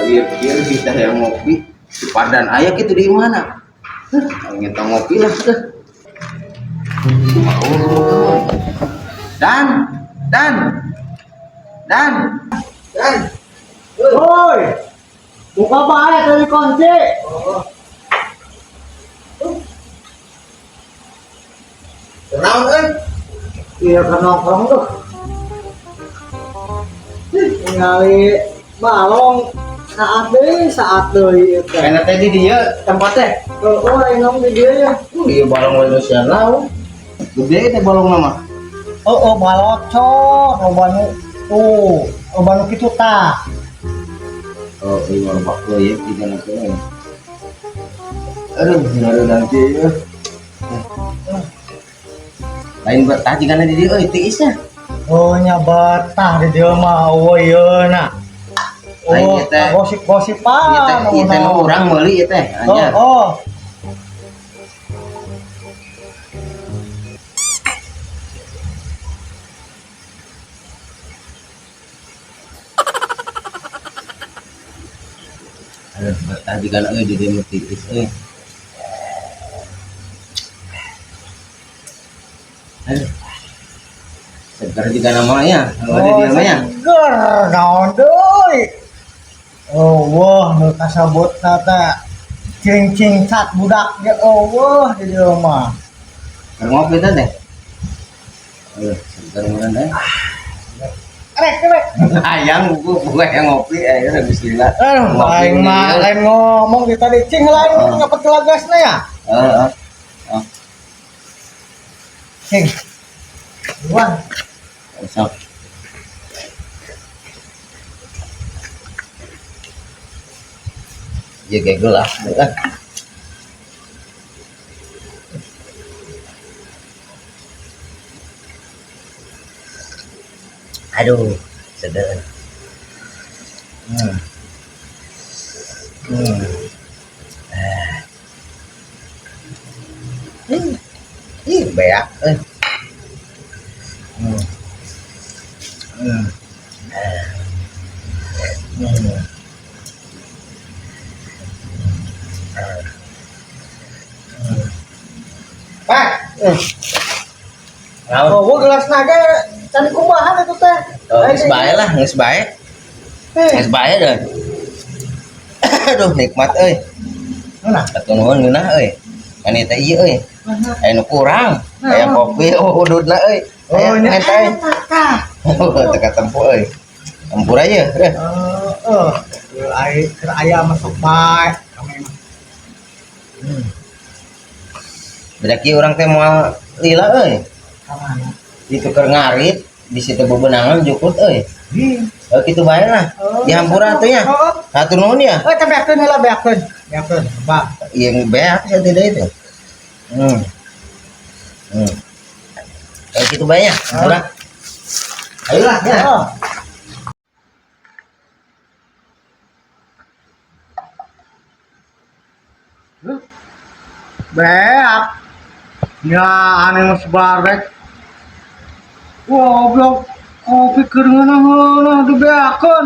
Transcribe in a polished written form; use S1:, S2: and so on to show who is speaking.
S1: Ieu kieu kita yang ngopi di Padan aya kitu di mana? Heh, kita ngopi lah. Heh. Oh. Dan, Dan, Dan, Dan.
S2: Woi, buka bae tadi kunci.
S1: Naon euy?
S2: Iya kan nongkrong tuh. Ningali balong saat deui ieu teh.
S1: Karena tadi dia tempatnya.
S2: Oh, aing ngomong di dieu ya.
S1: Iya balong Indonesia laut. Gede teh balong nama.
S2: Oh, oh balocor, loba nu tuh, loba nu kitu tah.
S1: Oh, iya loba ya kita nanti. Aduh, ngaruh nanti ya. Lain betah jika di dieu euy tiis nya.
S2: Oh, nya betah di dieu mah eueuh ieu na.
S1: Lain
S2: Oh,
S1: ieu teh.
S2: gosip-gosipan.
S1: Ieu teh nu urang meuli ieu teh
S2: Oh,
S1: anyar.
S2: oh.
S1: Aduh, betah jika euy di dieu mah tiis euy. Aduh. Seger juga namanya, kalau ada di namanya.
S2: Seger naon deui. Oh, wah, nu kasabutna teh cing-cing cat budak ge eueuh di dieu mah.
S1: Keur ngopi teh teh. Aduh, seger meureun teh.
S2: Rek, rek.
S1: Hayang buku buku yang ngopi ayo bismillah.
S2: Aduh,
S1: Ngopi
S2: aing mah
S1: ini,
S2: lain ngomong di tadi cing lain
S1: Oh.
S2: ngepet gelagasna ya.
S1: Heeh. Oh,
S2: Cing. Wah,
S1: sok. Ya kayak gelas, kan. Aduh, seger. Hmm. Hmm. Ah. Hmm. Ih, beak eh. Hmm. Hmm. Ah. Hmm. Ah. Hmm.
S2: Pak.
S1: Naon?
S2: Oh, gelasna ge can kumaha itu teh.
S1: Oh, geus bae lah, geus bae.
S2: Eh,
S1: Geus bae deh. Aduh, nikmat euy.
S2: Nah,
S1: Atuh nuhun ngeunah euy. Kan eta ieu euy. Aya nu kurang. Aya kopi oh ududna euy.
S2: Oh,
S1: Aya
S2: nya
S1: eta euy.
S2: eta tah.
S1: Teu katempo euy. Tempur aja, deh.
S2: Heeh. Ai keur aya masuk bae kami mah.
S1: Hmm. Beda kieu urang teh moal lila euy.
S2: Ka mana?
S1: Itu keur ngarit di situ bebenangan jukut euy.
S2: Hi.
S1: Oh, kitu bae lah.
S2: Oh,
S1: Dihampura atuh nya.
S2: Oh,
S1: Hatur nuhun ya.
S2: oh, tapi beakeun heula beakeun. Beakeun, Bang.
S1: Yang beak saya tidak itu. Hmm. Hmm. Kayak gitu banyak. Udah. Ayolah ya.
S2: Oh. Beak. Ya aneh mah sebarek. Goblok. Kopi keur ngeunah-ngeunah dibeakeun.